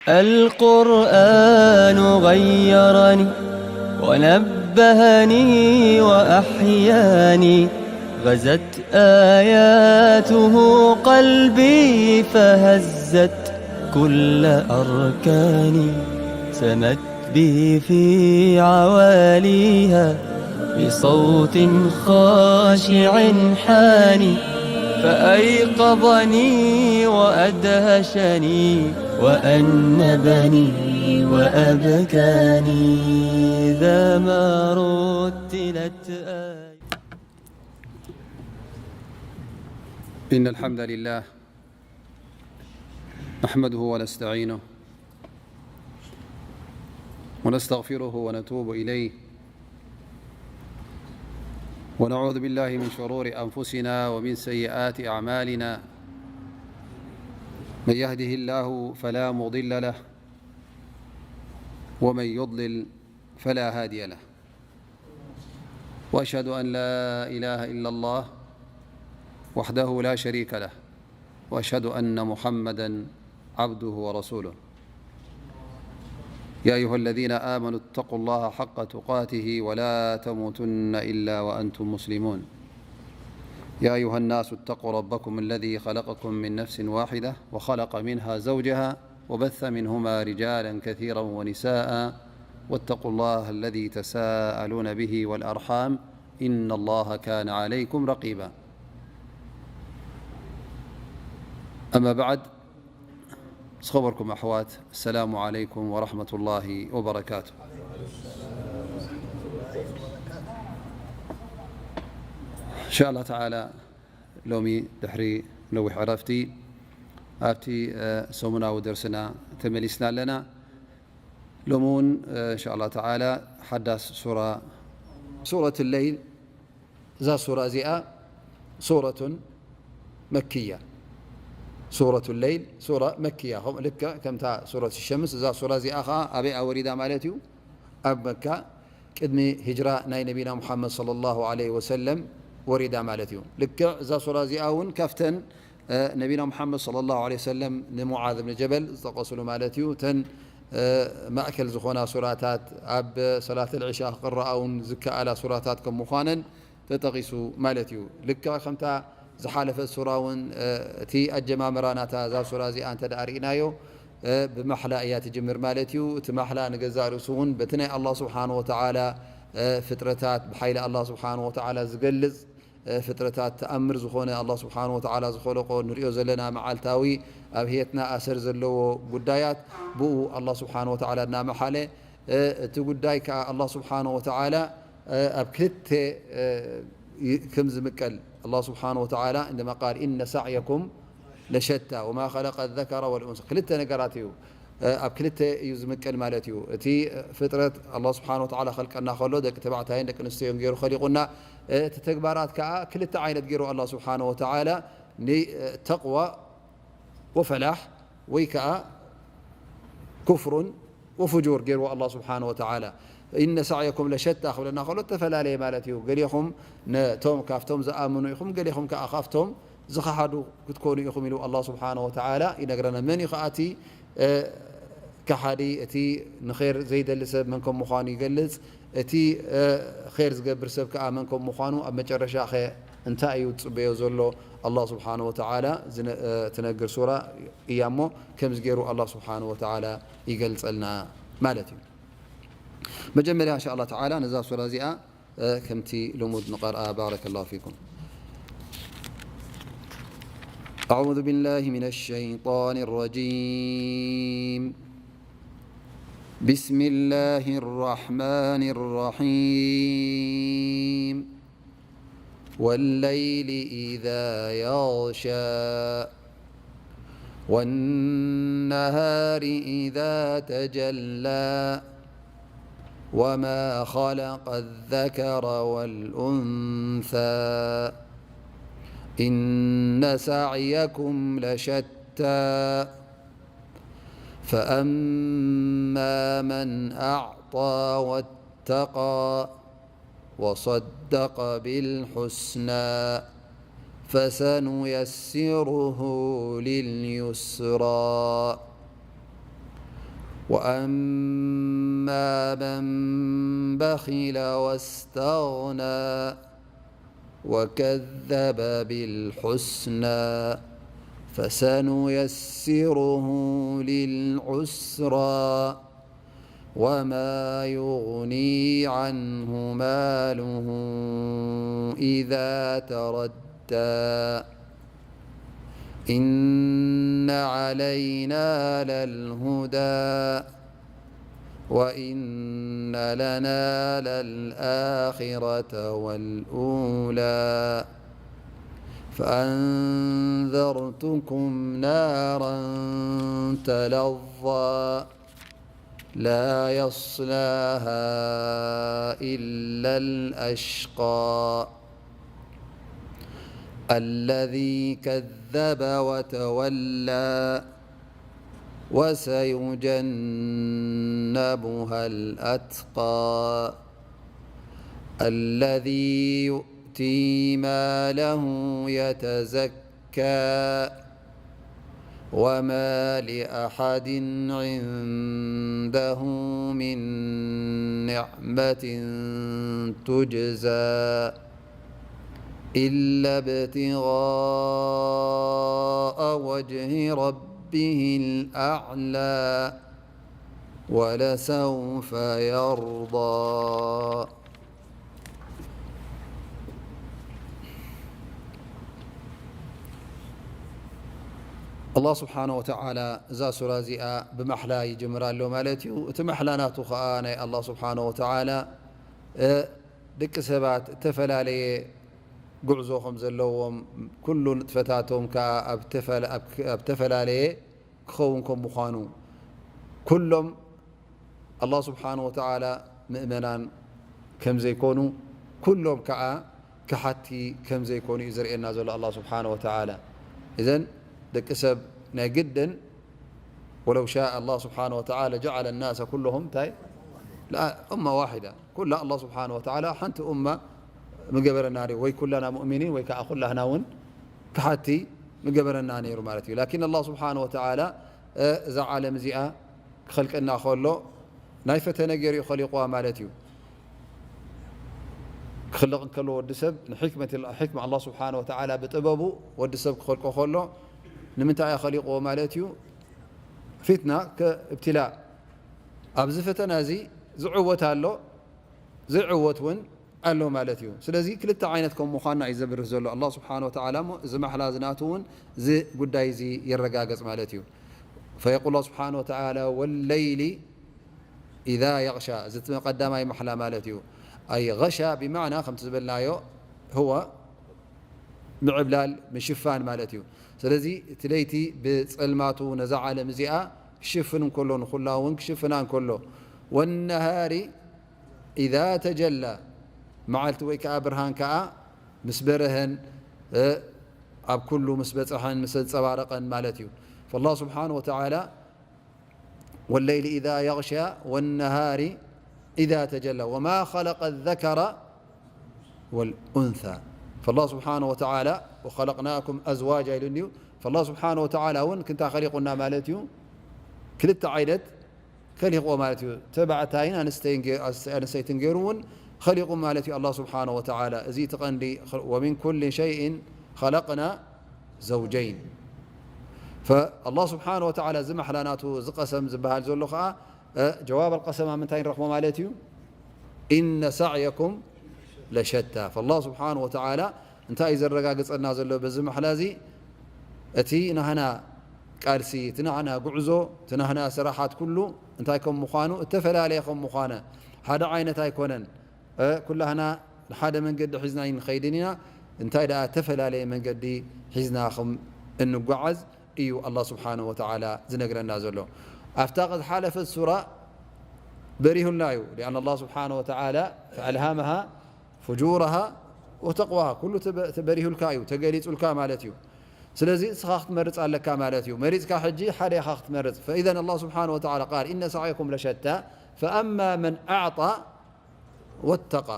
القرآن غيرني ونبهني وأحياني، غزت آياته قلبي فهزت كل أركاني، سمت به في عواليها بصوت خاشع حاني، فأيقظني وأدهشني وأنبني وأبكاني، إذا ما رتلت آية. إن الحمد لله نحمده ونستعينه ونستغفره ونتوب إليه، ونعوذ بالله من شرور أنفسنا ومن سيئات أعمالنا. من يهده الله فلا مضل له، ومن يضلل فلا هادي له. وأشهد أن لا إله إلا الله وحده لا شريك له، وأشهد أن محمدا عبده ورسوله. يا أيها الذين آمنوا اتقوا الله حق تقاته ولا تموتن إلا وأنتم مسلمون. يا أيها الناس اتقوا ربكم الذي خلقكم من نفس واحدة وخلق منها زوجها وبث منهما رجالا كثيرا ونساء، واتقوا الله الذي تساءلون به والأرحام، إن الله كان عليكم رقيبا. أما بعد، ዝኸበርኩም ኣሕዋት፣ السلام عليكم ورحمة الله وبركاته. إن شاء الله تعالى، ሎሚ ድሕሪ ነዊሕ ዕረፍቲ ኣብቲ፣ እ፣ ሰሙናዊ ደርስና ተመሊስና ኣለና። ሎሚ እውን፣ እ፣ إن شاء الله تعالى ሓዳስ ሱራ፣ ሱረት ለይል፣ እዛ ሱራ እዚኣ ሱረቱን መክያ፣ ሱረቱ ለይል ሱራ መክያ፣ ከምኡ ልክዕ ከምታ ሱረት ሸምስ፣ እዛ ሱራ እዚኣ ኸዓ ኣበይ ወሪዳ ማለት እዩ? ኣብ መካ ቅድሚ ሂጅራ ናይ ነቢና ሙሓመድ ሰለላሁ ዐለይሂ ወሰለም ወሪዳ ማለት እዩ። ልክዕ እዛ ሱራ እዚኣ እውን ካብተን፣ እ፣ ነቢና ሙሓመድ ሰለላሁ ዐለይሂ ወሰለም ንሙዓዝ ብን ጀበል ዝጠቀስሉ ማለት እዩ። እተን፣ እ፣ ማእከል ዝኾና ሱራታት፣ ኣብ ሰላት ልዕሻ ክቅረኣ እውን ዝከኣላ ሱራታት ከም ምዃነን ተጠቂሱ ማለት እዩ። ልክዕ ከምታ ዝሓለፈት ሱራ እውን፣ እ፣ እቲ ኣጀማምራ ናታ እዛ ሱራ እዚኣ እንተ ደኣ ርኢናዮ፣ እ፣ ብማሕላ እያ ትጅምር ማለት እዩ። እቲ ማሕላ ንገዛእ ርእሱ እውን በቲ ናይ ኣላህ ስብሓን ወተዓላ፣ እ፣ ፍጥረታት፣ ብሓይሊ ኣላህ ስብሓን ወተዓላ ዝገልጽ፣ እ፣ ፍጥረታት ተኣምር ዝኾነ ኣላህ ስብሓን ወተዓላ ዝኸለቆ ንሪኦ ዘለና መዓልታዊ ኣብ ህየትና ኣሰር ዘለዎ ጉዳያት ብኡ ኣላህ ስብሓን ወተዓላ እናመሓለ፣ እ፣ እቲ ጉዳይ ከዓ ኣላህ ስብሓን ወተዓላ እ፣ ኣብ ክልተ፣ እ፣ ይ-፣ ከም ዝምቀል ኣላህ ስብሓን ወተዓላ እንደማ ቃል፣ "ኢነ ሳዕየኩም ለሸታ ወማ ኸለቀ ዘከረ ወልኡንሳ።" ክልተ ነገራት እዩ፣ እ፣ ኣብ ክልተ እዩ ዝምቀል ማለት እዩ። እቲ ፍጥረት ኣላህ ስብሓን ወተዓላ ኸልቀና ከሎ ደቂ ተባዕታይን ደቂ ኣንስትዮን ገይሩ ኸሊቁና። እ፣ እቲ ተግባራት ከዓ ክልተ ዓይነት ገይሩ ኣላህ ስብሓን ወተዓላ፣ ን-፣ እ፣ ተቕዋ ወፈላሕ ወይ ከዓ ኩፍሩን ወፍጁር ገይርዎ ኣላህ ስብሓን ወተዓላ። "ኢነ ሳዕየኩም ለሸታ" ክብለና ከሎ እተፈላለየ ማለት እዩ። ገሌኹም ነቶም ካብቶም ዝኣምኑ ኢኹም፣ ገሌኹም ከዓ ካብቶም ዝኸሓዱ ክትኮኑ ኢኹም ኢሉ ኣላህ ስብሓን ወተዓላ ይነግረና። መን እዩ ከዓ እቲ፣ እ፣ ከሓዲ? እቲ ንኼር ዘይደሊ ሰብ መን ከም ምዃኑ ይገልጽ። እቲ፣ እ፣ ኼር ዝገብር ሰብ ከዓ መን ከም ምዃኑ ኣብ መጨረሻ ኸ እንታይ እዩ ዝጽበዮ ዘሎ? ኣላህ ስብሓን ወተዓላ ዝነ-፣ እ፣ ትነግር ሱራ እያ እሞ፣ ከምዚ ገይሩ ኣላህ ስብሓን ወተዓላ ይገልጸልና ማለት እዩ። መጀመርያ፣ እንሻ ኣላህ ተዓላ፣ ነዛ ሱራ እዚኣ፣ እ፣ ከምቲ ልሙድ ንቐርኣ። ባረከላሁ ፊኩም። أعوذ بالله من الشيطان الرجيم. بسم الله الرحمن الرحيم. والليل إذا يغشى. والنهار إذا تجلى. وما خلق الذكر والأنثى. إن سعيكم لشتى. فأما من أعطى واتقى وصدق بالحسنى فسنيسره لليسرى. وأما من بخل واستغنى وكذب بالحسنى فسنيسره للعسرى وما يغني عنه ماله إذا تردى إن علينا للهدى وإن لنا للآخرة والأولى فأنذرتكم نارا تلظى لا يصلاها إلا الأشقى الذي كذب وتولى وسيجنبها الأتقى الذي يؤتي ماله يتزكى وما لأحد عنده من نعمة تجزى إلا ابتغاء وجه ربه الأعلى ولسوف يرضى. ኣላህ ስብሓነ ወተዓላ እዛ ሱራ እዚኣ ብማሕላ ይጅምር ኣሎ ማለት እዩ። እቲ ማሕላ ናቱ ኸዓ ናይ ኣላህ ስብሓነ ወተዓላ፣ እ፣ ደቂ ሰባት እተፈላለየ ጉዕዞ ከም ዘለዎም፣ ኩሉ ንጥፈታቶም ከኣ ኣብ ተፈላ-፣ ኣብ፣ ኣብ ተፈላለየ ክኸውን ከም ምዃኑ፣ ኩሎም ኣላህ ስብሓነ ወተዓላ ምእመናን ከም ዘይኮኑ፣ ኩሎም ከኣ ከሓቲ ከም ዘይኮኑ እዩ ዘርእየና ዘሎ ኣላህ ስብሓነ ወተዓላ። እዘን ደቂ ሰብ ናይ ግድን ወለው ሻእ ኣላህ ስብሓነ ወተዓላ ጀዓለ ናሰ ኩለሁም እንታይ ለኣ-፣ ኡማ ዋሒዳ፣ ኩላ ኣላህ ስብሓነ ወተዓላ ሓንቲ ኡማ ምገበረና ነይሩ፣ ወይ ኩላና ሙእሚኒን ወይ ከዓ ኩላህና እውን ከሓቲ ምገበረና ነይሩ ማለት እዩ። ላኪን ኣላህ ስብሓነ ወተዓላ፣ እ፣ እዛ ዓለም እዚኣ ክኸልቀና ከሎ ናይ ፈተነ ገይሩ እዩ ኸሊቕዋ ማለት እዩ። ክኽለቕ እንከሎ ወዲ ሰብ ንሕክመት፣ ሕክማ ኣላህ ስብሓነ ወተዓላ ብጥበቡ ወዲ ሰብ ክኸልቆ ከሎ ንምንታይ እዩ ኸሊቕዎ ማለት እዩ? ፊትና፣ ከ-፣ እብትላእ። ኣብዚ ፈተና እዚ ዝዕወት ኣሎ፣ ዘይዕወት እውን ኣሎ ማለት እዩ። ስለዚ ክልተ ዓይነት ከም ምዃንና እዩ ዘብርህ ዘሎ ኣላህ ስብሓነ ወተዓላ እሞ፣ እዚ ማሕላ እዚ ናቱ እውን እዚ ጉዳይ እዚ የረጋግጽ ማለት እዩ። ፈየቁል ኣላህ ስብሓነ ወተዓላ፣ "ወለይሊ ኢዛ የግሻ", እዚ እቲ ቀዳማይ ማሕላ ማለት እዩ። ኣይ ገሻ ብማዕና ከምቲ ዝበልናዮ፣ ህወ ምዕብላል፣ ምሽፋን ማለት እዩ። ስለዚ እቲ ለይቲ ብጸልማቱ ነዛ ዓለም እዚኣ ክሽፍን እንከሎ፣ ንኹላ እውን ክሽፍና እንከሎ፣ ወነሃሪ ኢዛ ተጀላ፣ መዓልቲ ወይ ከኣ ብርሃን ከኣ ምስ በረሀን፣ እ፣ ኣብ ኩሉ ምስ በጽሐን፣ ምስ ኣንጸባረቐን ማለት እዩ። ፈላህ ስብሓን ወተዓላ፣ "ወለይሊ ኢዛ የግሻ ወነሃሪ ኢዛ ተጀላ ወማ ኸለቀ ዘከረ ወልኡንሳ።" ፈላህ ስብሓን ወተዓላ፣ "ወኸለቅናኩም ኣዝዋጃ" ኢሉ እንድዩ። ፈላህ ስብሓን ወተዓላ እውን ክንታ ኸሊቁና ማለት እዩ። ክልተ ዓይነት ከሊቕዎ ማለት እዩ። ተባዕታይን ኣንስተይን ገ-፣ ኣንስ-፣ ኣንስተይትን ገይሩ እውን ኸሊቑ ማለት እዩ ኣላህ ስብሓነ ወተዓላ። እዚ እቲ ቀንዲ፣ "ወሚን ኩሊ ሸይእን ኸለቕና ዘውጀይን።" ፈኣላህ ስብሓነ ወተዓላ እዚ ማሕላ ናቱ፣ እዚ ቀሰም ዝበሃል ዘሎ ኸዓ፣ እ፣ ጀዋብ ኣልቀሰም ኣብ ምንታይ ንረኽቦ ማለት እዩ? "ኢነ ሳዕየኩም ለሸታ።" ፈኣላህ ስብሓነ ወተዓላ እንታይ እዩ ዘረጋግጸና ዘሎ በዚ ማሕላ እዚ? እቲ ናህና ቃልሲ፣ እቲ ናህና ጉዕዞ፣ እቲ ናህና ስራሓት ኩሉ እንታይ ከም ምዃኑ፣ እተፈላለየ ከም ምዃነ፣ ሓደ ዓይነት ኣይኮነን። እ፣ ኩላህና ንሓደ መንገዲ ሒዝና ኣይንኸይድን ኢና። እንታይ ደኣ እተፈላለየ መንገዲ ሒዝና ከም እንጓዓዝ እዩ ኣላህ ስብሓነሁ ወተዓላ ዝነግረና ዘሎ። ኣብታ ዝሓለፈት ሱራ በሪሁልና እዩ። ሊኣን ኣላህ ስብሓነሁ ወተዓላ ፈኣልሃመሃ ፍጁረሃ ወተቅዋሃ፣ ኩሉ ተበ-፣ ተበሪሁልካ እዩ፣ ተገሊጹልካ ማለት እዩ። ስለዚ እስኻ ክትመርጽ ኣለካ ማለት እዩ። መሪጽካ ሕጂ ሓደ ኢኻ ክትመርጽ። ፈኢዘን ኣላህ ስብሓነሁ ወተዓላ ቃል፣ "ኢነ ሳዕየኩም ለሸታ፣ ፈኣማ መን ኣዕጣ ወተቃ።"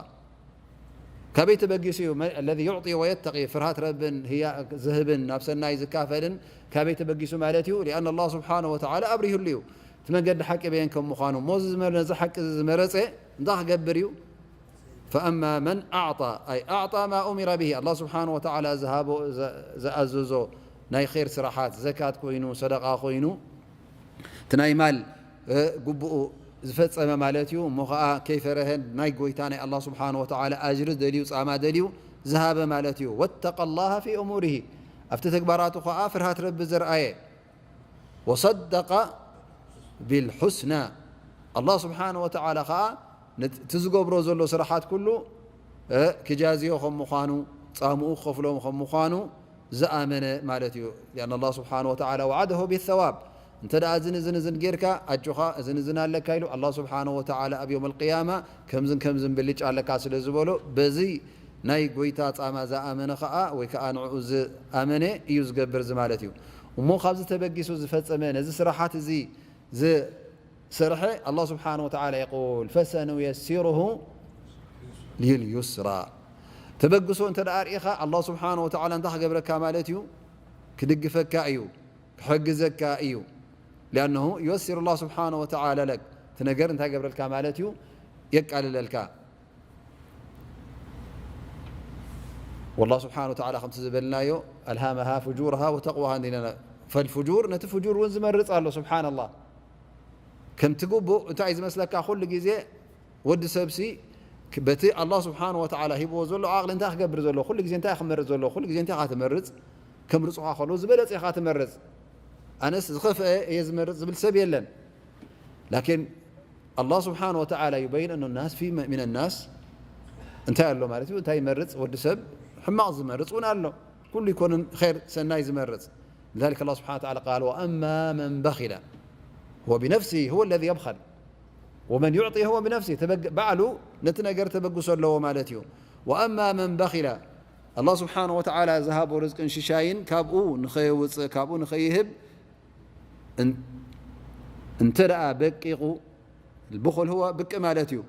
ካበይ ተበጊሱ እዩ? መ-፣ ኣለዚ ዩዕጢ ወየተቂ፣ ፍርሃት ረብን ህያ-፣ ዝህብን ናብ ሰናይ ዝካፈልን ካበይ ተበጊሱ ማለት እዩ? ሊኣን ኣላህ ስብሓነሁ ወተዓላ ኣብሪሁሉ እዩ። እቲ መገዲ ሓቂ በየን ከም ምዃኑ እሞ፣ እዚ ዝመረ-፣ ነዚ ሓቂ እዚ ዝመረጸ እንታይ ክገብር እዩ? فأما من أعطى، أي أعطى ما أمر به، ኣላህ ስብሓነ ወተዓላ ዝሃቦ-፣ ዘ-፣ ዝኣዘዞ ናይ ኸይር ስራሓት፣ ዘካት ኮይኑ፣ ሰደቃ ኮይኑ፣ እቲ ናይ ማል፣ እ፣ ግቡኡ ዝፈጸመ ማለት እዩ። እሞ ኸዓ ከይፈረሀን ናይ ጎይታ ናይ ኣላህ ስብሓነ ወተዓላ ኣጅሪ ደልዩ፣ ጻማ ደልዩ ዝሃበ ማለት እዩ። واتقى الله في أموره، ኣብቲ ተግባራቱ ኸዓ ፍርሃት ረቢ ዘርኣየ። وصدق بالحسنى، ኣላህ ስብሓነ ወተዓላ ኸዓ ነት-፣ እቲ ዝገብሮ ዘሎ ስራሓት ኩሉ፣ እ፣ ክጃዝዮ ከም ምዃኑ፣ ጻምኡ ክኸፍሎም ከም ምዃኑ ዝኣመነ ማለት እዩ። لأن الله سبحانه وتعالى وعده بالثواب። እንተ ደኣ እዝን እዝን እዝን ጌርካ፣ ኣጆኻ፣ እዝን እዝን ኣለካ ኢሉ ኣላህ ስብሓነ ወተዓላ ኣብ የውመል ቅያማ ከምዝን ከምዝን ብልጫ ኣለካ ስለ ዝበሎ፣ በዚ ናይ ጎይታ ጻማ ዝኣመነ ኸዓ፣ ወይ ከኣ ንዕኡ ዝኣመነ እዩ ዝገብር እዚ ማለት እዩ። እሞ ካብዚ ተበጊሱ ዝፈጸመ፣ ነዚ ስራሓት እዚ ዝሰርሐ፣ ኣላህ ስብሓነ ወተዓላ የቁል፣ فسنيسره لليسرى። ተበግሶ እንተ ደኣ ርኢኻ፣ ኣላህ ስብሓነ ወተዓላ እንታይ ክገብረካ ማለት እዩ? ክድግፈካ እዩ፣ ክሕግዘካ እዩ። لأنه ييسر الله سبحانه وتعالى لك። እቲ ነገር እንታይ ገብረልካ ማለት እዩ? የቃልለልካ። والله سبحانه وتعالى ከምቲ ዝበልናዮ، ألهمها فجورها وتقواها እንዲና። فالفجور ነቲ ፍጁር እውን ዝመርጽ ኣሎ። ስብሓንላህ። ከምቲ ግቡእ እንታይ እዩ ዝመስለካ? ኩሉ ግዜ ወዲ ሰብሲ በቲ ኣላህ ስብሓን ወተዓላ ሂብዎ ዘሎ ዓቕሊ እንታይ ክገብር ዘለዎ? ኩሉ ግዜ እንታይ ክመርጽ ዘለዎ? ኩሉ ግዜ እንታይ ኢኻ ትመርጽ? ከምርጹኻ ከለዉ ዝበለጸ ኢኻ ትመርጽ። ኣነስ ዝኸፍአ እየ ዝመርጽ ዝብል ሰብ የለን። ላኪን ኣላህ ስብሓን ወተዓላ يبين أن الناس في من الناس እንታይ ኣሎ ማለት እዩ? እንታይ ይመርጽ? ወዲ ሰብ ሕማቕ ዝመርጽ እውን ኣሎ። ኩሉ ይኮንን ኸይር ሰናይ ዝመርጽ። لذلك الله سبحانه وتعالى قال: وأما من بخل هو بنفسه، هو الذي يبخل، ومن يعطي هو بنفسه، ተበግ-፣ ባዕሉ ነቲ ነገር ተበግሶ ኣለዎ ማለት እዩ። وأما من بخل، ኣላህ ስብሓነ ወተዓላ ዝሃቦ ርዝቅን ሽሻይን ካብኡ ንኸየውፅእ፣ ካብኡ ንኸይህብ እን-፣ እንተ ደኣ በቂቑ፣ البخل هو ብቂ ማለት እዩ።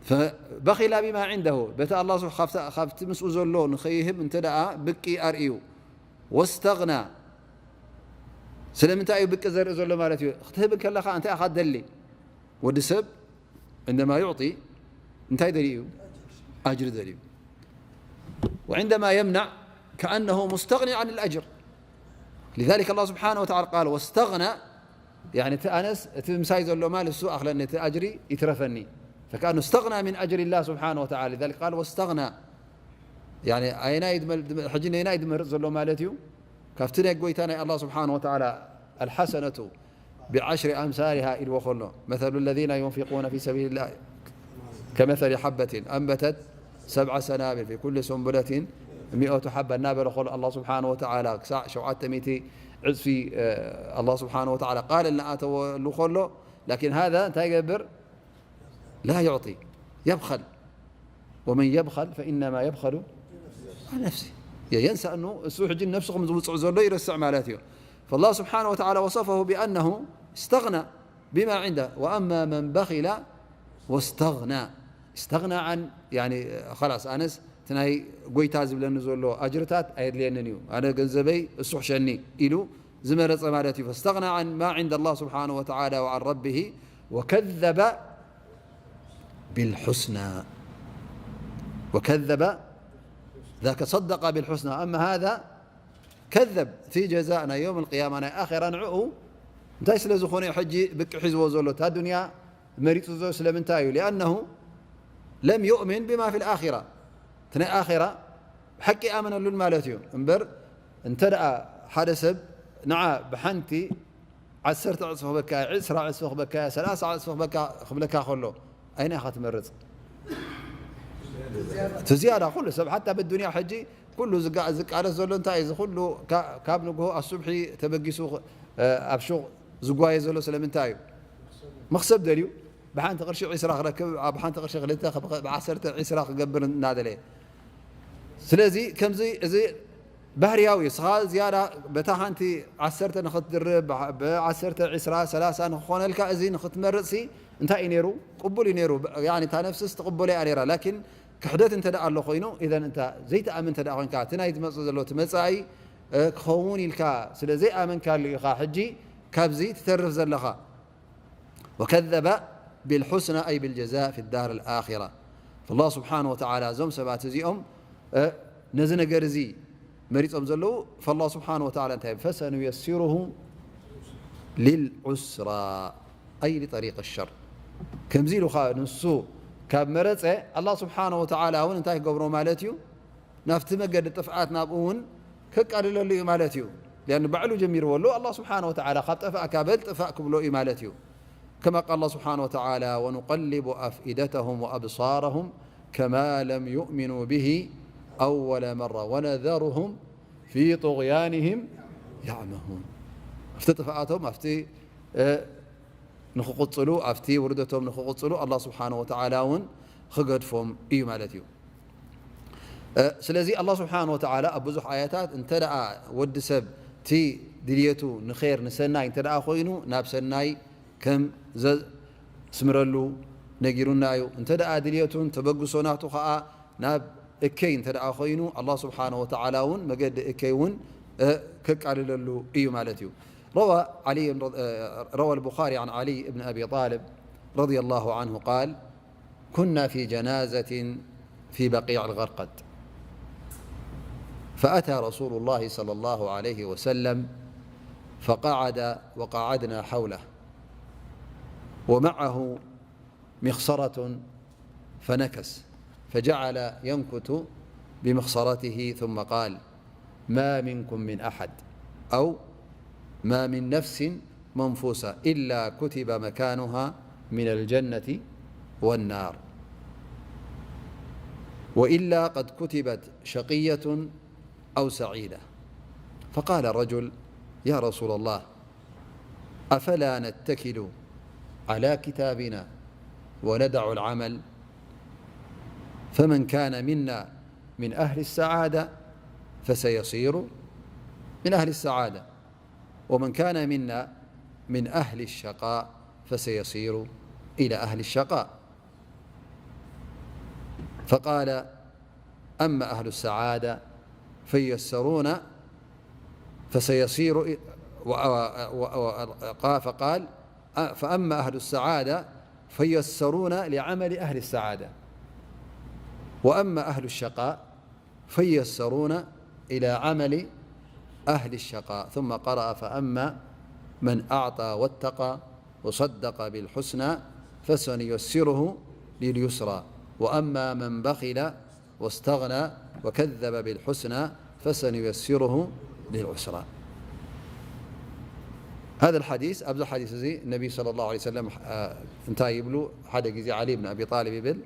فبخل بما عنده، በቲ ኣላህ ስብ-፣ ካብቲ፣ ካብቲ ምስኡ ዘሎ ንኸይህብ እንተ ደኣ ብቂ ኣርእዩ፣ واستغنى، ስለምንታይ እዩ ብቂ ዘርኢ ዘሎ ማለት እዩ? ክትህብ ከለኻ እንታይ ኢኻ ትደሊ? ወዲ ሰብ عندما يعطي እንታይ ደልዩ እዩ? ኣጅሪ ደልዩ። وعندما يمنع كأنه مستغني عن الأجر. لذلك الله سبحانه وتعالى قال: واستغنى، يعني እቲ ኣነስ እቲ ምሳይ ዘሎ ማል እሱ ኣኽለኒ፣ እቲ ኣጅሪ ይትረፈኒ። فكأنه استغنى من أجر الله سبحانه وتعالى. لذلك قال: واستغنى. يعني ኣይናይ ድመ-፣ ድመ-፣ ሕጂ ነይናይ ድመርጽ ዘሎ ማለት እዩ? ካብቲ ናይ ጎይታ ናይ ኣላህ ስብሓን ወተዓላ الحسنة بعشر أمثالها ኢልዎ ከሎ، مثل الذين ينفقون في سبيل الله كمثل حبة أنبتت سبع سنابل في كل سنبلة مائة حبة እናበለ ከሎ ኣላህ ስብሓን ወተዓላ ክሳዕ ሸውዓተ ሚእቲ ዕጽፊ፣ እ፣ ኣላህ ስብሓን ወተዓላ ቃል እናኣተወሉ ከሎ፣ ላኪን ሃذا እንታይ ይገብር? لا يعطي، يبخل. ومن يبخل فإنما يبخل عن نفسه. ينسى أنه እሱ ሕጂ ነብሱ ከም ዝውጽዕ ዘሎ ይረስዕ ማለት እዩ። فالله سبحانه وتعالى وصفه بأنه استغنى بما عنده. وأما من بخل واستغنى، استغنى عن، يعني، خلاص ኣነስ እቲ ናይ ጎይታ ዝብለኒ ዘሎ ኣጅርታት ኣየድልየንን እዩ፣ ኣነ ገንዘበይ እሱ ሕሸኒ ኢሉ ዝመረጸ ማለት እዩ። فاستغنى عن ما عند الله سبحانه وتعالى وعن ربه وكذب بالحسنى. وكذب ذاك صدق بالحسنى. أما هذا كذب። እቲ ጀዛእ ናይ የውም القيامة ናይ ኣኼራ ንዕኡ እንታይ ስለ ዝኾነ እዩ ሕጂ ብቂ ሒዝዎ ዘሎ? እታ ዱንያ መሪጹ ዘሎ ስለምንታይ እዩ? لأنه لم يؤمن بما في الآخرة። እቲ ናይ ኣኼራ ብሓቂ ኣመነሉን ማለት እዩ። እምበር እንተ ደኣ ሓደ ሰብ ንዓ ብሓንቲ ዓሰርተ ዕጽፊ ክበካ፣ ዕስራ ዕጽፊ ክበካ፣ ሰላሳ ዕጽፊ ክበካ፣ ክብለካ ከሎ፣ ኣይና ኢኻ ትመርጽ? እቲ ዝያዳ ኩሉ ሰብ፣ ሓታ ብዱንያ ሕጂ ኩሉ ዝጋ-፣ ዝቃለስ ዘሎ እንታይ እዩ? እዚ ኩሉ ካ-፣ ካብ ንግሆ ኣሱብሒ ተበጊሱ፣ እ፣ ኣብ ሹቕ ዝጓየ ዘሎ ስለምንታይ እዩ? መኽሰብ ደልዩ፣ ብሓንቲ ቅርሺ ዒስራ ክረክብ፣ ኣብ ሓንቲ ቅርሺ ክልተ፣ ብ-፣ ብዓሰርተ ዒስራ ክገብር እናደለየ። ስለዚ ከምዚ፣ እዚ ባህርያዊ እዩ። እስኻ ዝያዳ በታ ሓንቲ ዓሰርተ ንኽትድርብ፣ ብ-፣ ብዓሰርተ፣ ዒስራ፣ ሰላሳ ንኽኾነልካ፣ እዚ ንኽትመርጽሲ እንታይ እዩ ነይሩ? ቅቡል እዩ ነይሩ። ብ-፣ ያኒ እታ ነፍስስ ትቕበሎ እያ ነይራ። ላኪን ክሕደት እንተ ደኣ ኣሎ ኮይኑ፣ ኢዘን እንተ ዘይትኣምን እንተ ደኣ ኮንካ፣ እቲ ናይ ዝመጽእ ዘሎ እቲ መጻኢ፣ እ፣ ክኸውን ኢልካ ስለ ዘይኣመንካሉ ኢኻ ሕጂ ካብዚ ትተርፍ ዘለኻ። وكذب بالحسنى أي بالجزاء في الدار الآخرة. فالله سبحانه وتعالى እዞም ሰባት እዚኦም ነዚ ነገር እዚ መሪጾም ዘለዉ فالله سبحانه وتعالى እንታይ فسنيسره للعسرى أي لطريق الشر ከምዚ ኢሉ ንሱ ካብ መረጸ الله سبحانه وتعالى እውን እንታይ ክገብሮ ማለት እዩ ናብቲ መገዲ ጥፍኣት ናብኡ እውን ከቃልለሉ እዩ ማለት እዩ። ሊኣን ባዕሉ ጀሚርዎ ኣሎ። ኣላህ ስብሓነ ወተዓላ ካብ ጠፋእካ በል ጥፋእ ክብሎ እዩ ማለት እዩ። ከማ ቃል ኣላህ ስብሓነ ወተዓላ ወኑቀሊቡ ኣፍኢደተሁም ወኣብሳረሁም ከማ ለም ዩእሚኑ ብሂ ኣወለ መራ ወነዘሩሁም ፊ ጡغያንህም ያዕመሁን። ኣብቲ ጥፍኣቶም ኣብቲ ንክቕፅሉ ኣብቲ ውርደቶም ንክቕፅሉ ኣላህ ስብሓነ ወተዓላ እውን ክገድፎም እዩ ማለት እዩ። ስለዚ ኣላህ ስብሓነ ወተዓላ ኣብ ብዙሕ ኣያታት እንተ ደኣ ወዲ ሰብ እቲ ድልየቱ ንኸይር ንሰናይ እንተ ደኣ ኮይኑ ናብ ሰናይ ከም ዘስምረሉ ነጊሩና እዩ። እንተ ደኣ ድልየቱን ተበግሶ ናቱ ኸዓ ናብ እከይ እንተ ደኣ ኮይኑ ኣላህ ስብሓነ ወተዓላ እውን መገዲ እከይ እውን ከቃልለሉ እዩ ማለት እዩ። روى علي روى البخاري عن علي بن أبي طالب رضي الله عنه قال: كنا في جنازة في بقيع الغرقد، فأتى رسول الله صلى الله عليه وسلم فقعد وقعدنا حوله، ومعه مخصرة فنكس، فجعل ينكت بمخصرته ثم قال: ما منكم من أحد أو ما من نفس منفوسة إلا كتب مكانها من الجنة والنار، وإلا قد كتبت شقية أو سعيدة. فقال رجل: يا رسول الله، أفلا نتكل على كتابنا وندع العمل؟ فمن كان منا من أهل السعادة فسيصير من أهل السعادة، ومن كان منا من أهل الشقاء فسيصير إلى أهل الشقاء. فقال: أما أهل السعادة فييسرون فسيصير إ-، و-، و-، و-، و-، قا-، فقال: أ-، فأما أهل السعادة فييسرون لعمل أهل السعادة، وأما أهل الشقاء فييسرون إلى عمل أهل الشقاء. ثم قرأ: فأما من أعطى واتقى وصدق بالحسنى فسنيسره لليسرى، وأما من بخل واستغنى وكذب بالحسنى فسنيسره للعسرى. هذا الحديث، ኣብዚ ሓዲስ እዚ ነቢ صلى الله عليه وسلم፣ አ፣ እንታይ ይብሉ? ሓደ ግዜ ዓሊ ብን ኣቢ ጣልብ ይብል፣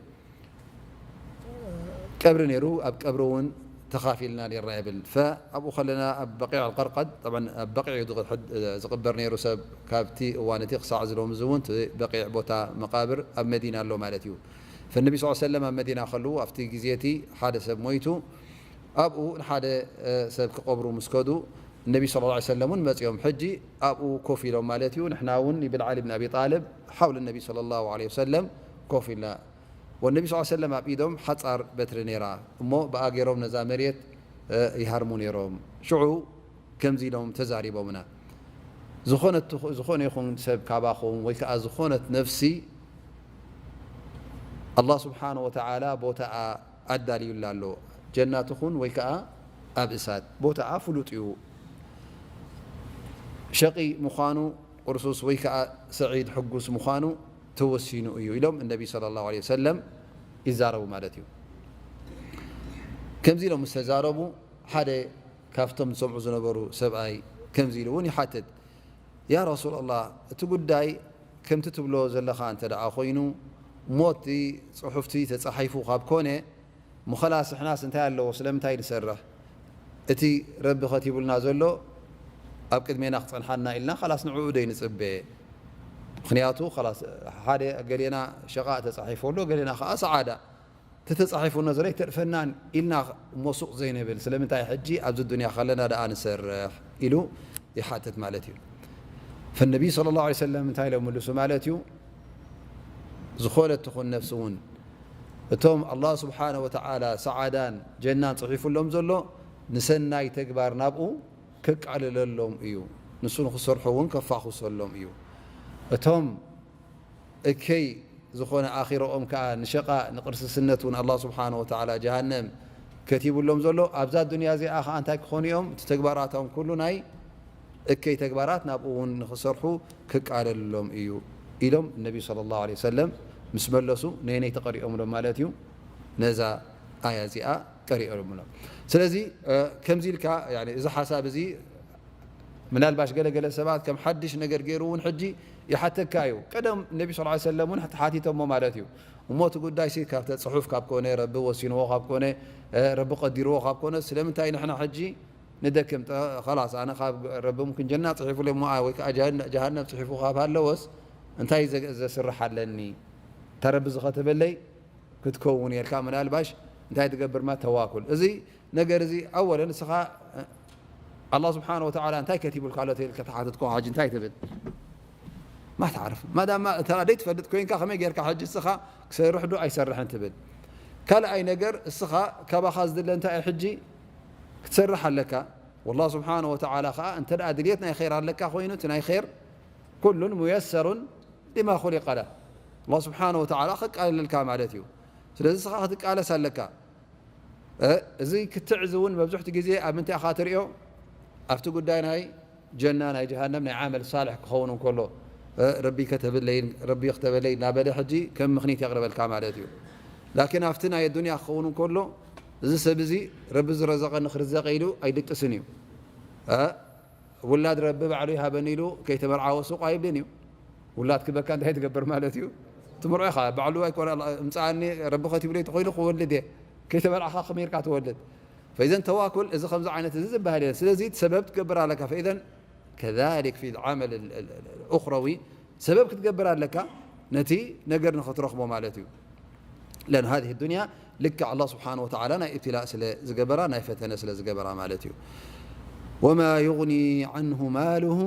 ቀብሪ ነይሩ፣ ኣብ ቀብሪ እውን ተኻፊልና ኔርና ይብል። ፈ-፣ ኣብኡ ከለና ኣብ በቂዕ ኣልቀርቀድ፣ ጠብዓን ኣብ በቂዕ እዩ ዝቕሕድ-፣ ዝቕበር ነይሩ ሰብ። ካብቲ እዋን እቲ ክሳዕ ዝሎሚ እዚ እውን እቲ በቂዕ ቦታ መቃብር ኣብ መዲና ኣሎ ማለት እዩ። ፈነቢ ስ ሰለም ኣብ መዲና ከለዉ ኣብቲ ግዜ እቲ ሓደ ሰብ ሞይቱ፣ ኣብኡ ንሓደ፣ እ፣ ሰብ ክቐብሩ ምስ ከዱ፣ እነቢ ስለ ላ ሰለም እውን መፂኦም። ሕጂ ኣብኡ ኮፍ ኢሎም ማለት እዩ። ንሕና እውን ይብል ዓሊ ብን ኣቢ ጣልብ ሓውሊ ነቢ ስለ ላሁ ዐለይሂ ወሰለም ኮፍ ኢልና። ወነቢ ስ ሰለም ኣብ ኢዶም ሓፃር በትሪ ነይራ እሞ ብኣ ገይሮም ነዛ መሬት፣ እ፣ ይሃርሙ ነይሮም። ሽዑ ከምዚ ኢሎም ተዛሪቦምና። ዝኾነት ትኹ-፣ ዝኾነ ይኹን ሰብ ካባኹም ወይ ከዓ ዝኾነት ነፍሲ ኣላህ ስብሓነ ወተዓላ ቦታኣ ኣዳልዩላ ኣሎ። ጀና ትኹን ወይ ከዓ ኣብ እሳት፣ ቦታኣ ፍሉጥ እዩ። ሸቂ ምዃኑ፣ ቁርሱስ ወይ ከዓ ሰዒድ፣ ሕጉስ ምዃኑ ተወሲኑ እዩ ኢሎም እነቢ ሰለላሁ ዐለይሂ ወሰለም ይዛረቡ ማለት እዩ። ከምዚ ኢሎም ምስ ተዛረቡ፣ ሓደ ካብቶም ዝሰምዑ ዝነበሩ ሰብኣይ ከምዚ ኢሉ እውን ይሓትት፣ ያ ረሱለላህ፣ እቲ ጉዳይ ከምቲ ትብሎ ዘለኻ እንተ ደኣ ኮይኑ፣ እሞ እቲ ጽሑፍቲ ተጻሒፉ ካብ ኮነ፣ እሞ ኸላስ ንሕናስ እንታይ ኣለዎ? ስለምንታይ ንሰርሕ? እቲ ረቢ ከቲቡልና ዘሎ ኣብ ቅድሜና ክጸንሓና ኢልና ኸላስ ንዕኡ ደይ ንጽበ? ምኽንያቱ ኸላስ ሓደ ገሌና ሸቓእ ተጻሒፉ ኣሎ፣ ገሌና ኸኣ ሰዓዳ። ተተጻሒፉ ነዘር ኣይተርፈናን ኢልና እሞ ሱቕ ዘይንብል፣ ስለምንታይ ሕጂ ኣብዚ ዱንያ ከለና ደኣ ንሰርሕ ኢሉ ይሓትት ማለት እዩ። ፈነቢ ሰለላሁ ዐለይሂ ወሰለም እንታይ ኢሎም ምልሱ ማለት እዩ? ዝኾነት ትኹን ነፍሲ እውን እቶም ኣላህ ስብሓነ ወተዓላ ሰዓዳን ጀናን ጽሒፉሎም ዘሎ ንሰናይ ተግባር ናብኡ ከቃልለሎም እዩ። ንሱ ንኽሰርሑ እውን ከፋኹሰሎም እዩ። እቶም እከይ ዝኾነ ኣኺረኦም ከኣ ንሸቓ ንቕርስስነት እውን ኣላህ ስብሓነ ወተዓላ ጀሃነም ከቲቡሎም ዘሎ። ኣብዛ ዱንያ እዚኣ ከኣ እንታይ ክኾኑ እዮም? እቲ ተግባራቶም ኩሉ ናይ እከይ ተግባራት ናብኡ እውን ንኽሰርሑ ክቃለሎም እዩ ኢሎም ነቢ ሰለላሁ ዐለይሂ ወሰለም ምስ መለሱ ነየነይ ተቐሪኦምሎም ማለት እዩ? ነዛ ኣያ እዚኣ ቀሪኦምሎም። ስለዚ ከምዚ ኢልካ እዚ ሓሳብ እዚ ምናልባሽ ገለገለ ሰባት ከም ሓድሽ ነገር ገይሩ እውን ሕጂ ይሓተካ እዩ። ቀደም ነቢ ስ ሰለም እውን ተሓቲቶሞ ማለት እዩ። እሞ እቲ ጉዳይ ሲ ካብ ጽሑፍ ካብ ኮነ፣ ረቢ ወሲንዎ ካብ ኮነ፣ ረቢ ቀዲርዎ ካብ ኮነ፣ ስለምንታይ ንሕና ሕጂ ንደክም? ኸላስ ኣነ ካብ ረቢ ሙምኪን ጀና ጽሒፉለይ እሞ ወይ ከዓ ጀሃነም ጽሒፉ ካብ ሃለወስ እንታይ ዘስርሕ ኣለኒ? እታ ረቢ ዝኸተበለይ ክትከውን እየ ኢልካ ምናልባሽ እንታይ ትገብር ማ ተዋኩል። እዚ ነገር እዚ ኣወለን እስኻ ኣላህ ስብሓን ወተዓላ እንታይ ከቲቡልካ ኣሎ ተይልካ ተሓተትኮ ሓጂ እንታይ ትብል? ማትዓርፍ ማዳማ እተ ደይትፈልጥ ኮይንካ ከመይ ጌርካ ሕጂ እስኻ ክሰርሕ ዶ ኣይሰርሕን ትብል? ካልኣይ ነገር እስኻ ካባኻ ዝድለ እንታይ እዩ? ሕጂ ክትሰርሕ ኣለካ። ወላህ ስብሓን ወተዓላ ከዓ እንተ ደኣ ድልየት ናይ ኸይር ኣለካ ኮይኑ እቲ ናይ ኸይር ኩሉን ሙየሰሩን ሊማ ኹሊቀ ለህ። ኣላህ ስብሓን ወተዓላ ከቃልለልካ ማለት እዩ። ስለዚ እስኻ ክትቃለስ ኣለካ። እዚ ክትዕ እዚ እውን መብዝሕቲ ግዜ ኣብ ምንታይ ኢኻ ትሪኦ? ኣብቲ ጉዳይ ናይ ጀና ናይ ጀሃነም ናይ ዓመል ሳልሕ ክኸውን እንከሎ ረቢ ከተብለይን ረቢ ክተበለይ እናበለ ሕጂ ከም ምኽኒት የቕርበልካ ማለት እዩ። ላኪን ኣብቲ ናይ ኣዱንያ ክኸውን እንከሎ እዚ ሰብ እዚ ረቢ ዝረዘቐኒ ክርዘቐ ኢሉ ኣይድቅስን እዩ። ውላድ ረቢ ባዕሉ ይሃበኒ ኢሉ ከይተመርዓወ ሱቕ ኣይብልን እዩ። ውላድ ክበካ እንታይ ትገብር ማለት እዩ? ትምርዖ ኢኻ። ባዕሉ ኣይኮነ እምፀኣኒ ረቢ ከቲብለይ ተኮይኑ ክወልድ እየ። ከይተመርዓኻ ከመይ ኢልካ ትወልድ? ፈኢዘን ተዋኩል እዚ ከምዚ ዓይነት እዚ ዝበሃል የለን። ስለዚ ሰበብ ትገብር ኣለካ። ፈኢዘን ከዛሊክ ፊ ልዓመል ኡኽረዊ ሰበብ ክትገብር ኣለካ ነቲ ነገር ንኽትረኽቦ ማለት እዩ። ለን ሃዚህ ዱንያ ልክዕ ኣላህ ስብሓን ወተዓላ ናይ እብትላእ ስለ ዝገበራ ናይ ፈተነ ስለ ዝገበራ ማለት እዩ። ወማ ዩግኒ ዓንሁ ማሉሁ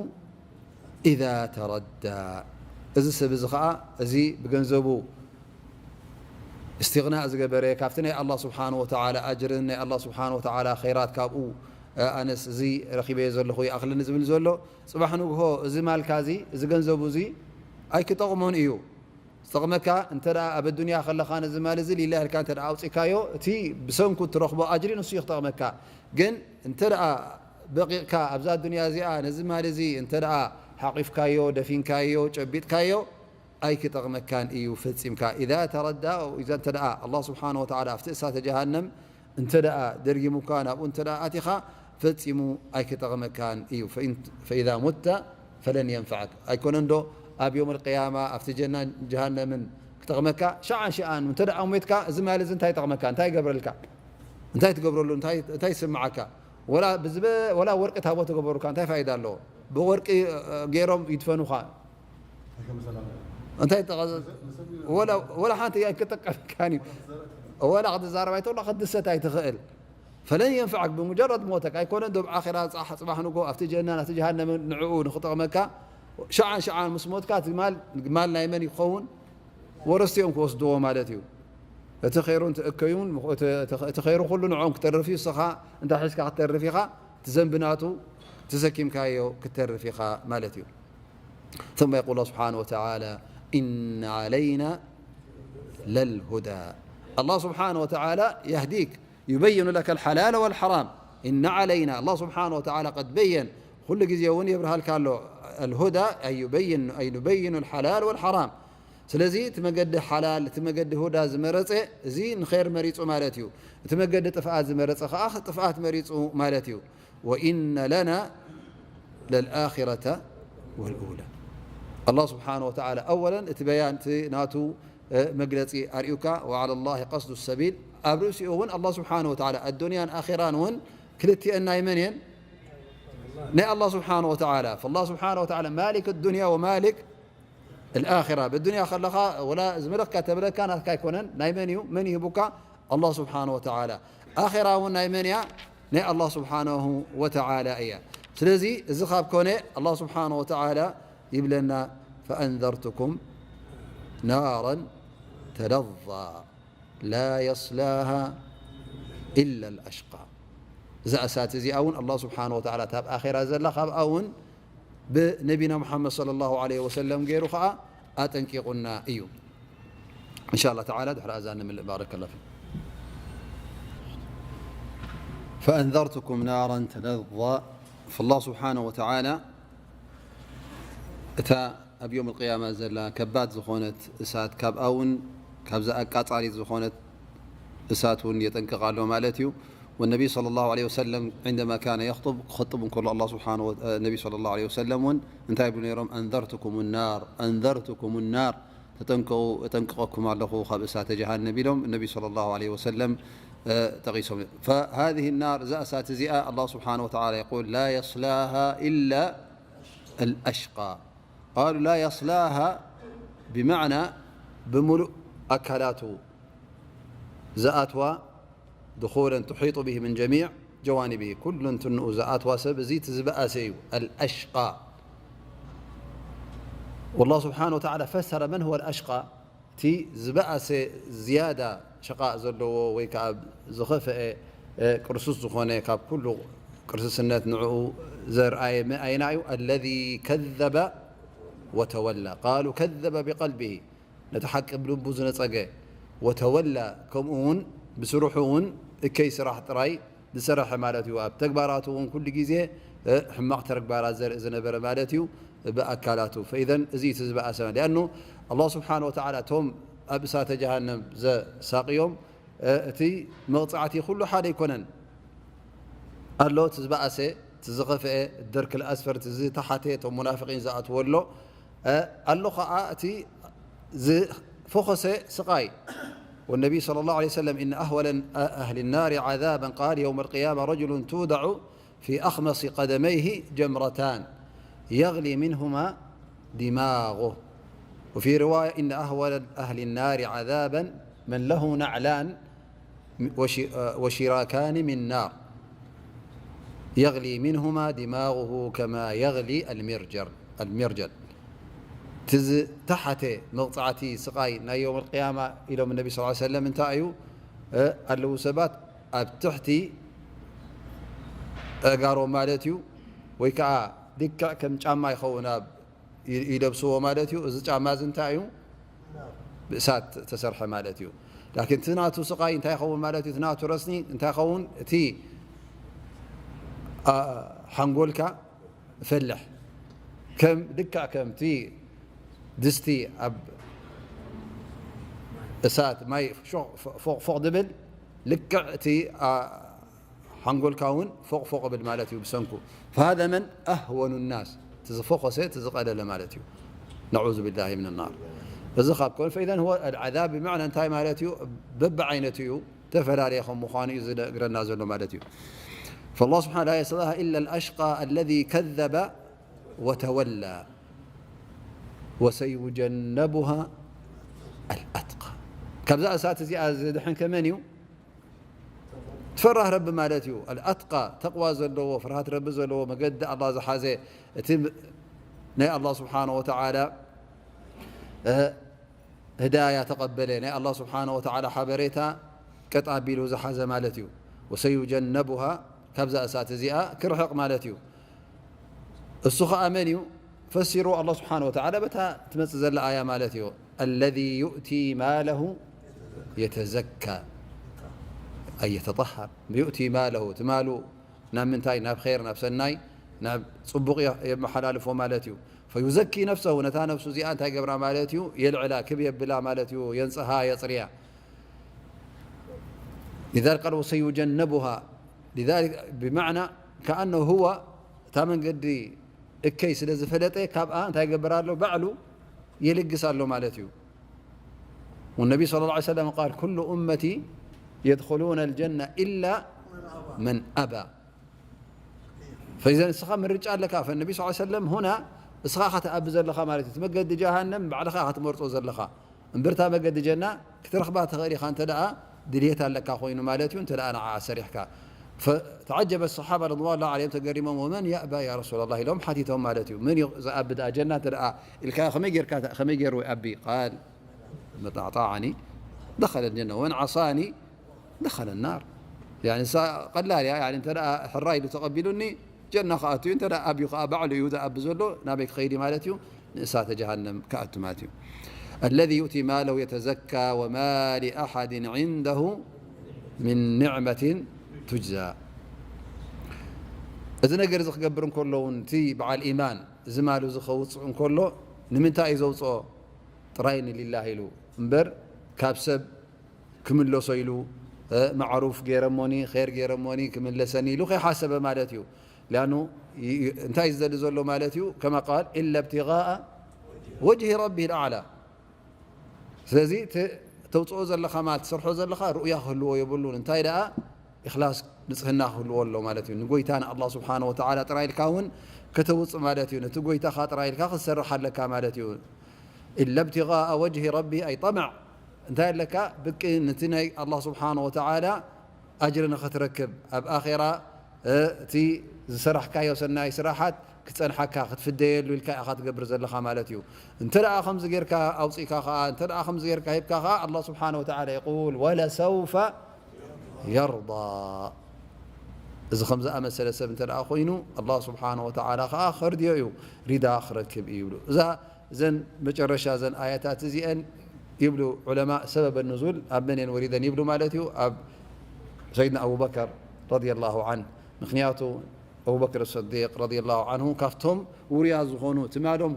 ኢዛ ተረዳ። እዚ ሰብ እዚ ኸዓ እዚ ብገንዘቡ እስትግናእ ዝገበረ ካብቲ ናይ ኣላህ ስብሓን ወተዓላ ኣጅርን ናይ ኣላህ ስብሓን ወተዓላ ኸይራት ካብኡ ኣነስ እዚ ረኺበዮ ዘለኹ ይኣኽለኒ ዝብል ዘሎ ጽባሕ ንግሆ እዚ ማልካ እዚ እዚ ገንዘቡ እዚ ኣይክጠቕሞን እዩ። ዝጠቕመካ እንተ ደኣ ኣብ ኣዱንያ ከለኻ ነዚ ማል እዚ ሊላህ ኢልካ እንተ ደኣ ኣውጺእካዮ፣ እቲ ብሰንኩ እትረኽቦ ኣጅሪ ንሱ እዩ ክጠቕመካ። ግን እንተ ደኣ በቂቕካ ኣብዛ ኣዱንያ እዚኣ ነዚ ማል እዚ እንተ ደኣ ሓቒፍካዮ፣ ደፊንካዮ፣ ጨቢጥካዮ፣ ኣይክጠቕመካን እዩ ፈጺምካ። ኢዛ ተረዳ፣ ኢዛ እንተ ደኣ ኣላህ ስብሓነሁ ወተዓላ ኣብቲ እሳተ ጀሃነም እንተ ደኣ ደርጊሙካ፣ ናብኡ እንተ ደኣ ኣቲኻ፣ ፈጺሙ ኣይክጠቕመካን እዩ። ፈኢን-፣ ፈኢዛ ሙተ ፈለን የንፈዐክ። ኣይኮነን ዶ ኣብ የውመል ቅያማ ኣብቲ ጀናን ጀሃነምን ክጠቕመካ? ሸዓን ሸዓን እንተ ደኣ ሞትካ፣ እዚ ማል እዚ እንታይ ይጠቕመካ? እንታይ ይገብረልካ? እንታይ ትገብረሉ? እንታይ፣ እንታይ ይስምዓካ? ወላ ብዝበ-፣ ወላ ወርቂ ታቦ ተገበሩካ፣ እንታይ ፋይዳ ኣለዎ? ብወርቂ፣ እ፣ ገይሮም ይድፈኑኻ። እንታይ ጠቐ-፣ ወላ፣ ወላ ሓንቲ ኣይክጠቀመካን እዩ። ወላ ክትዛረብ ኣይትኽእሎ፣ ክትድሰት ኣይትኽእል። ፈለን የንፈዐክ ብሙጀረድ ሞተክ። ኣይኮነን ዶ ኣብ ኣኼራ ጻሕ-፣ ጽባሕ ንጎ ኣብቲ ጀናን ኣብቲ ጀሃነምን ንዕኡ ንኽጠቕመካ፣ ሸዓን ሸዓን ምስ ሞትካ እቲ ማል፣ ማል ናይ መን ይኸውን? ወረስቲ እዮም ክወስድዎ ማለት እዩ። እቲ ኸይሩ እንትእከዩን፣ እቲ፣ እቲ፣ እቲ ኸይሩ ኩሉ ንዕኦም ክተርፍ እዩ። ንስኻ እንታይ ሒዝካ ክትተርፍ ኢኻ? እቲ ዘንቢ ናቱ ተሰኪምካዮ ክትተርፍ ኢኻ ማለት እዩ። ثم يقول الله سبحانه وتعالى: إن علينا للهدى. الله سبحانه وتعالى يهديك، يبين لك الحلال والحرام. إن علينا، الله سبحانه وتعالى قد بين، ኩሉ ግዜ እውን የብርሃልካ ኣሎ። الهدى أي يبين، أي نبين الحلال والحرام. ስለዚ እቲ መገዲ ሓላል፣ እቲ መገዲ ሁዳ ዝመረጸ፣ እዚ ንኸይር መሪጹ ማለት እዩ። እቲ መገዲ ጥፍኣት ዝመረጸ ከኣ ጥፍኣት መሪጹ ማለት እዩ። وإن لنا للآخرة والأولى. ኣላህ ስብሓነ ወተዓላ ኣወለን እቲ በያን፣ እቲ ናቱ፣ እ፣ መግለጺ ኣርእዩካ፣ وعلى الله قصد السبيل። ኣብ ርእሲኡ እውን ኣላህ ስብሓነ ወተዓላ ኣዱንያን ኣኼራን እውን ክልቲአን ናይ መን እየን? ናይ ኣላህ ስብሓነ ወተዓላ። فالله سبحانه وتعالى مالك الدنيا ومالك الآخرة። ብዱንያ ከለኻ ወላ ዝመለኽካ ተመለካ ናትካ ኣይኮነን። ናይ መን እዩ? መን ይህቡካ? ኣላህ ስብሓነ ወተዓላ። ኣኼራ እውን ናይ መን እያ? ናይ ኣላህ ስብሓነሁ ወተዓላ እያ። ስለዚ እዚ ካብ ኮነ ኣላህ ስብሓነሁ ወተዓላ ይብለና፣ فأنذرتكم نارا تلظى لا يصلاها إلا الأشقى። እዛ እሳት እዚኣ እውን ኣላህ ስብሓነሁ ወተዓላ እታ ኣብ ኣኼራ ዘላ ካብኣ እውን ብነቢና ሙሓመድ ሰለላሁ ዐለይሂ ወሰለም ገይሩ ኸዓ ኣጠንቂቑና እዩ። إن شاء الله تعالى ድሕሪ ኣዛን ንምልእ። بارك الله فيك. فأنذرتكم نارا تلظى. فالله سبحانه وتعالى እታ ኣብ يوم القيامة ዘላ ከባድ ዝኾነት እሳት፣ ካብኣ እውን ካብዛ ኣቃጻሊት ዝኾነት እሳት እውን የጠንቅቕ ኣሎ ማለት እዩ። والنبي صلى الله عليه وسلم عندما كان يخطب ክኸጥብ እንከሎ الله سبحانه و- النبي صلى الله عليه وسلم እውን እንታይ ይብሉ ነይሮም? أنذرتكم النار، أنذرتكم النار፣ ተጠንቀቑ፣ እጠንቅቐኩም ኣለኹ ካብ እሳተ ጀሃነም ኢሎም ነቢ صلى الله عليه وسلم ጠቒሶም። فهذه النار እዛ እሳት እዚኣ الله سبحانه وتعالى يقول لا يصلاها إلا الأشقى. قالوا لا يصلاها بمعنى ብምሉእ ኣካላቱ ዝኣትዋ دخولا تحيط به من جميع جوانبه ኩሉ እንትንኡ ዝኣትዋ ሰብ እዚ እቲ ዝበኣሰ እዩ። الأشقى والله سبحانه وتعالى فسر من هو الأشقى እቲ ዝበኣሰ ዝያዳ ሸቓእ ዘለዎ ወይ ከዓ ዝኸፍአ ቅርሱስ ዝኾነ ካብ ኩሉ ቅርስስነት ንዕኡ ዘርኣየ ኣየና እዩ? الذي كذب وتولى قالوا كذب بقلبه ነቲ ሓቂ ብልቡ ዝነጸገ وتولى ከምኡ እውን ብስርሑ እውን እከይ ስራሕ ጥራይ ዝሰረሐ ማለት እዩ። ኣብ ተግባራቱ እውን ኩሉ ግዜ ሕማቕ ተግባራት ዘርኢ ዝነበረ ማለት እዩ ብኣካላቱ። فإذا እዚ እቲ ዝበኣሰ لأنه الله سبحانه وتعالى እቶም ኣብ እሳተ ጀሃነም ዘሳቕዮም እቲ መቕጻዕቲ ኩሉ ሓደ ኣይኮነን ኣሎ። እቲ ዝበኣሰ እቲ ዝኸፍአ الدرك الأسفل እቲ ዝተሓተ እቶም ሙናፍቒን ዝኣትዎ ኣሎ ኣሎ ኸዓ እቲ ዝፈኾሰ ስቓይ والنبي صلى الله عليه وسلم إن أهون أهل النار عذابا قال يوم القيامة رجل توضع في أخمص قدميه جمرتان يغلي منهما دماغه وفي رواية إن أهون أهل النار عذابا من له نعلان وشراكان من نار يغلي منهما دماغه كما يغلي المرجل المرجل ትዝተሓተ መቕፃዕቲ ስቓይ ናይ يوم القيامة ኢሎም النبي صلى الله عليه وسلم እንታይ እዩ ኣለዉ ሰባት ኣብ ትሕቲ ኣእጋሮም ማለት እዩ ወይ ከዓ ልክዕ ከም ጫማ ይኸውን ኣብ ይለብስዎ ማለት እዩ። እዚ ጫማ እዚ እንታይ እዩ? ብእሳት ተሰርሐ ማለት እዩ። ላኪን እቲ ናቱ ስቓይ እንታይ ይኸውን ማለት እዩ? እቲ ናቱ ረስኒ እንታይ ይኸውን? እቲ ሓንጎልካ ፈልሕ ከም ልክዕ ከምቲ ድስቲ ኣብ እሳት ማይ ፎቕ ፎቕ ድብል ልክዕ እቲ ሓንጎልካ እውን ፎቕ ፎቕ ብል ማለት እዩ ብሰንኩ። فهذا من أهون الناس እቲ ዝፈኾሰ እቲ ዝቐለለ ማለት እዩ። نعوذ بالله من النار እዚ ካብ ኮነ فإذا هو العذاب بمعنى እንታይ ማለት እዩ? በብዓይነቱ እዩ ተፈላለየ ከም ምዃኑ እዩ ዝነግረና ዘሎ ማለት እዩ። فالله سبحانه لا يصلاها إلا الأشقى الذي كذب وتولى وسيجنبها الأتقى ካብዛ እሳት እዚኣ ዝድሕን ከመን እዩ? ትፈራህ ረቢ ማለት እዩ። الأتقى ተቕዋ ዘለዎ ፍርሃት ረቢ ዘለዎ መገዲ ኣላ ዝሓዘ እቲ ናይ ኣላ ስብሓነ ወተዓላ ህዳያ ተቐበለ ናይ ኣላ ስብሓነ ወተዓላ ሓበሬታ ቀጥ ኣቢሉ ዝሓዘ ማለት እዩ። وسيجنبها ካብዛ እሳት እዚኣ ክርሕቕ ማለት እዩ። እሱ ኸዓ መን እዩ ፈሲሩ ኣላ ስብሓነ ወተዓላ በታ ትመፅእ ዘላ ኣያ ማለት እዩ። الذي يؤتي ماله يتزكى أي يتطهر يؤتي ماله ትማሉ ናብ ምንታይ ናብ ኸይር ናብ ሰናይ ናብ ፅቡቕ የመሓላልፎ ማለት እዩ። فيزكي نفسه ነታ ነፍሱ እዚኣ እንታይ ገብራ ማለት እዩ የልዕላ ክብ የብላ ማለት እዩ የንፅሃ የፅርያ لذلك قال وسيجنبها لذلك بمعنى كأنه هو እታ መንገዲ እከይ ስለ ዝፈለጠ ካብኣ እንታይ ይገብር ኣሎ ባዕሉ የልግስ ኣሎ ማለት እዩ። والنبي صلى الله عليه وسلم قال كل أمتي يدخلون الجنة إلا من أبى فإذا እስኻ ምርጫ ኣለካ فالنبي صلى الله عليه وسلم هنا እስኻ ኢኻ ትኣቢ ዘለኻ ማለት እዩ። እቲ መገዲ ጀሃነም ባዕልኻ ኢኻ ትመርጾ ዘለኻ እምብርታ መገዲ ጀና ክትረኽባ ትኽእል ኢኻ እንተ ደኣ ድልየት ኣለካ ኮይኑ ማለት እዩ እንተ ደኣ ንዓኣ ሰሪሕካ فታዓጀበ الصحابة رضوان الله عليهم ተገሪሞም ومن يأبى يا رسول الله ኢሎም ሓቲቶም ማለት እዩ። መን እዩ ዝኣቢ ደኣ ጀና እንተ ደኣ ኢልካ ከመይ ጌርካ ከመይ ገይሩ ይኣቢ قال من أطاعني دخل الجنة ومن عصاني دخل النار يعني ንሳ ቀላል እያ يعني እንተ ደኣ ሕራይ ኢሉ ተቐቢሉኒ ጀና ክኣቱ እዩ እንተ ደኣ ኣብዩ ከዓ ባዕሉ እዩ ዝኣቢ ዘሎ ናበይ ክኸይድ እዩ ማለት እዩ ንእሳተ ጀሃነም ክኣቱ ማለት እዩ። الذي يؤتي ماله يتزكى وما لأحد عنده من نعمة تجزى። እዚ ነገር እዚ ክገብር እንከሎ እውን እቲ በዓል ኢማን እዚ ማሉ እዚ ከውፅእ እንከሎ ንምንታይ እዩ ዘውፅኦ? ጥራይ ንሊላህ ኢሉ እምበር ካብ ሰብ ክምለሶ ኢሉ፣ እ፣ ማዕሩፍ ገይረሞኒ፣ ኼር ገይረሞኒ ክምለሰኒ ኢሉ ከይሓሰበ ማለት እዩ። ሊኣኑ ይ-፣ ይ-፣ እንታይ እዩ ዝደሊ ዘሎ ማለት እዩ? ከማ ቃል ኢላ ብትጋኣ ወጅሂ ረቢሂ ልኣዕላ። ስለዚ ተ-፣ ተውፅኦ ዘለኻ ማለት ትሰርሖ ዘለኻ ርኡያ ክህልዎ የብሉን። እንታይ ደኣ ኢኽላስ ንጽህና ክህልዎ ኣሎ ማለት እዩ። ንጎይታ ንኣላህ ስብሓነ ወተዓላ ጥራይ ኢልካ እውን ከተውፅእ ማለት እዩ። ነቲ ጎይታኻ ጥራይ ኢልካ ክትሰርሕ ኣለካ ማለት እዩ። ኢላ ብትጋኣ ወጅሂ ረቢ ኣይ ጠመዕ እንታይ ኣለካ? ብቂ ነቲ ናይ ኣላህ ስብሓነ ወተዓላ ኣጅሪ ንኽትረክብ ኣብ ኣኼራ፣ እ፣ እቲ ዝሰራሕካዮ ሰናይ ስራሓት ክጸንሓካ ክትፍደየሉ ኢልካ ኢኻ ትገብር ዘለኻ ማለት እዩ። እንተ ደኣ ከምዚ ጌርካ ኣውጺእካ ኸኣ፣ እንተ ደኣ ከምዚ ጌርካ ሂብካ ኸኣ ኣላህ ስብሓነ ወተዓላ የቁል ወለሰውፈ የርዳ። እዚ ከም ዝኣመሰለ ሰብ እንተ ደኣ ኮይኑ ኣላህ ስብሓነ ወተዓላ ኸኣ ከርድዮ እዩ፣ ሪዳ ክረክብ እዩ ይብሉ። እዛ እዘን መጨረሻ እዘን ኣያታት እዚአን ይብሉ ዑለማ ሰበበ ንዙል ኣብ መን እየን ወሪደን ይብሉ ማለት እዩ ኣብ ሰይድና ኣቡበከር ረዲየላሁ ዓንሁ። ምክንያቱ ኣቡበክር ሰዲቅ ረዲየላሁ ዓንሁ ካብቶም ውሩያት ዝኾኑ ትማዶም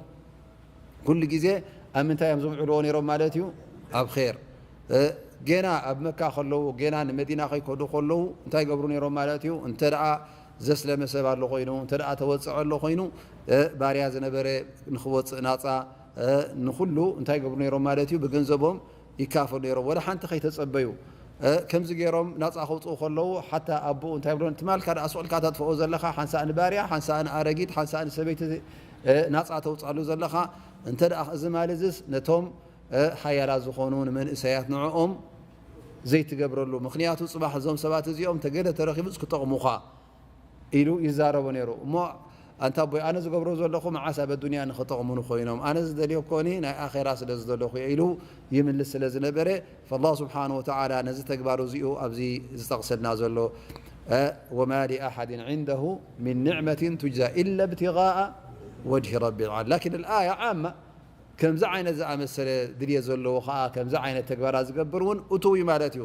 ኩሉ ግዜ ኣብ ምንታይ እዮም ዝውዕልዎ ነይሮም ማለት እዩ? ኣብ ኼር። እ፣ ጌና ኣብ መካ ከለዉ ጌና ንመዲና ከይከዱ ከለዉ እንታይ ይገብሩ ነይሮም ማለት እዩ? እንተ ደኣ ዘስለመ ሰብ ኣሎ ኮይኑ፣ እንተ ደኣ ተወፅዐ ኣሎ ኮይኑ፣ እ፣ ባርያ ዝነበረ ንኽወፅእ ናፃ፣ እ፣ ንኹሉ እንታይ ይገብሩ ነይሮም ማለት እዩ? ብገንዘቦም ይካፈሉ ነይሮም፣ ወላ ሓንቲ ከይተጸበዩ። እ፣ ከምዚ ገይሮም ናጻ ከውጽኡ ከለዉ፣ ሓታ ኣቦኡ እንታይ ብሎ፣ "ትማልካ ደኣ ስቕ ኢልካ ተጥፍኦ ዘለኻ፣ ሓንሳእ ንባርያ፣ ሓንሳእ ንኣረጊት፣ ሓንሳእ ንሰበይቲ፣ እ፣ ናጻ ተውጽኣሉ ዘለኻ፣ እንተ ደኣ እዚ ማል እዝስ ነቶም፣ እ፣ ሓያላት ዝኾኑ ንመንእሰያት ንዕኦም ዘይትገብረሉ፣ ምኽንያቱ ጽባሕ እዞም ሰባት እዚኦም እንተ ገለ ተረኺቡስ ክጠቕሙኻ" ኢሉ ይዛረቦ ነይሩ። እሞ "ኣንታ ኣቦይ፣ ኣነ ዝገብሮ ዘለኹ መዓስ ኣብ ኣዱንያ ንኽጠቕሙኒ ኮይኖም? ኣነ ዝደልዮ እኮኒ ናይ ኣኼራ ስለ ዝደለኹ እየ" ኢሉ ይምልስ ስለ ዝነበረ፣ ፈላህ ስብሓነ ወተዓላ ነዚ ተግባሩ እዚኡ ኣብዚ ዝጠቕሰልና ዘሎ፣ እ፣ "ወማ ሊኣሓድን ዒንደሁ ሚን ኒዕመትን ቱጅዛ ኢላ ብትጋኣ ወጅሂ ረቢ ልዓላ።" ላኪን ልኣያ ዓማ ከምዚ ዓይነት ዝኣመሰለ ድልየት ዘለዎ ኸኣ ከምዚ ዓይነት ተግባራት ዝገብር እውን እቱው እዩ ማለት እዩ።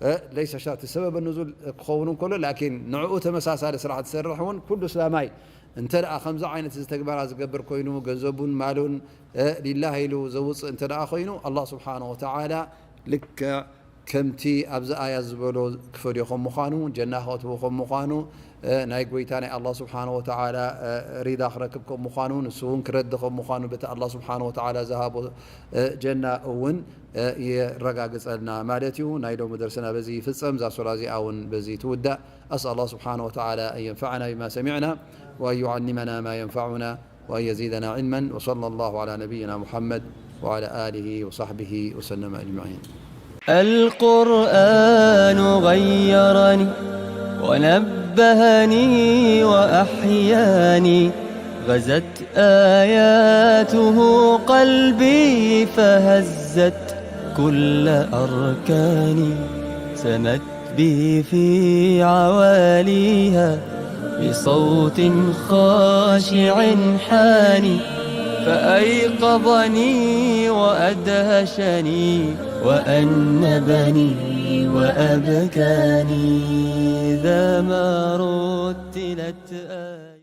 እ፣ ለይሰ ሸርጢ ሰበብ ንዙል ክኸውን እንከሎ፣ ላኪን ንዕኡ ተመሳሳሊ ስራሕ ዝሰርሕ እውን ኩሉ እስላማይ እንተ ደኣ ከምዚ ዓይነት እዚ ተግባራት ዝገብር ኮይኑ፣ ገንዘቡን ማሉን፣ እ፣ ሊላህ ኢሉ ዘውፅእ እንተ ደኣ ኮይኑ፣ ኣላህ ስብሓነ ወተዓላ ልክዕ ከምቲ ኣብዚ ኣያ ዝበሎ ክፈድዮ ከም ምዃኑ፣ ጀና ከእትዎ ከም ምዃኑ፣ እ፣ ናይ ጎይታ ናይ ኣላህ ስብሓነ ወተዓላ፣ እ፣ ሪዳ ክረክብ ከም ምዃኑ፣ ንሱ እውን ክረዲ ከም ምዃኑ፣ በቲ ኣላህ ስብሓነ ወተዓላ ዝሃቦ፣ እ፣ ጀና እውን፣ እ፣ የረጋግጸልና ማለት እዩ። ናይ ሎሚ ደርስና በዚ ይፍጸም። እዛ ሱራ እዚኣ እውን በዚ ትውዳእ። أسأل الله سبحانه وتعالى أن ينفعنا بما سمعنا وأن يعلمنا ما ينفعنا وأن يزيدنا علما. وصلى الله على نبينا محمد وعلى آله وصحبه وسلم أجمعين. القرآن غيرني ونبهني وأحياني، غزت آياته قلبي فهزت كل أركاني، سمت به في عواليها بصوت خاشع حاني، فأيقظني وأدهشني وأنبني وأبكاني، إذا ما رتلت